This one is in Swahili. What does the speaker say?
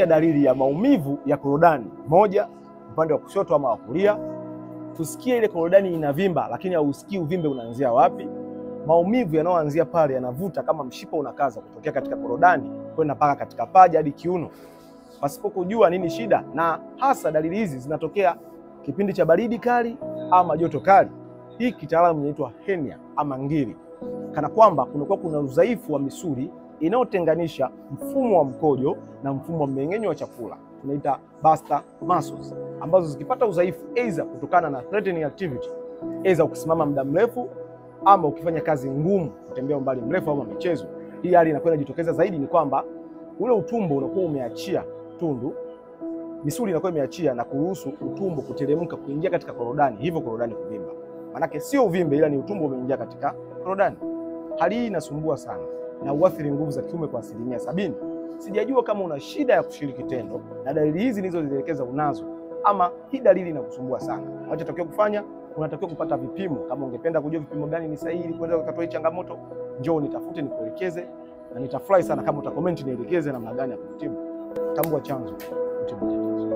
Dalili ya maumivu ya korodani, moja, upande wa kushoto ama wa kulia, kusikia ile korodani inavimba lakini hausikii uvimbe unaanzia wapi. Maumivu yanayoanzia pale yanavuta kama mshipa unakaza kutokea katika korodani kwenda mpaka katika paja hadi kiuno, pasipo kujua nini shida. Na hasa dalili hizi zinatokea kipindi cha baridi kali ama joto kali. Hii kitaalamu inaitwa hernia ama ngiri, kana kwamba kunakuwa kuna udhaifu wa misuli inayotenganisha mfumo wa mkojo na mfumo wa mmeng'enyo wa chakula, tunaita buster muscles, ambazo zikipata udhaifu aidha kutokana na threatening activity, aidha ukisimama muda mrefu ama ukifanya kazi ngumu, kutembea umbali mrefu ama michezo, hii hali inakuwa inajitokeza zaidi ni kwamba ule utumbo unakuwa umeachia tundu, misuli inakuwa imeachia na kuruhusu utumbo kuteremka kuingia katika korodani, hivyo korodani kuvimba. Manake sio uvimbe, ila ni utumbo umeingia katika korodani. Hali hii inasumbua sana na huathiri nguvu za kiume kwa 70%. Sijajua kama una shida ya kushiriki tendo na dalili hizi nilizozielekeza unazo, ama hii dalili inakusumbua sana. Unachotakiwa kufanya, unatakiwa kupata vipimo. Kama ungependa kujua vipimo gani ni sahihi ili kuweza kutatua hii changamoto, njoo nitafute nikuelekeze, na nitafurahi sana kama utakomenti nielekeze namna gani ya kutibu. Tambua chanzo, utibu tatizo.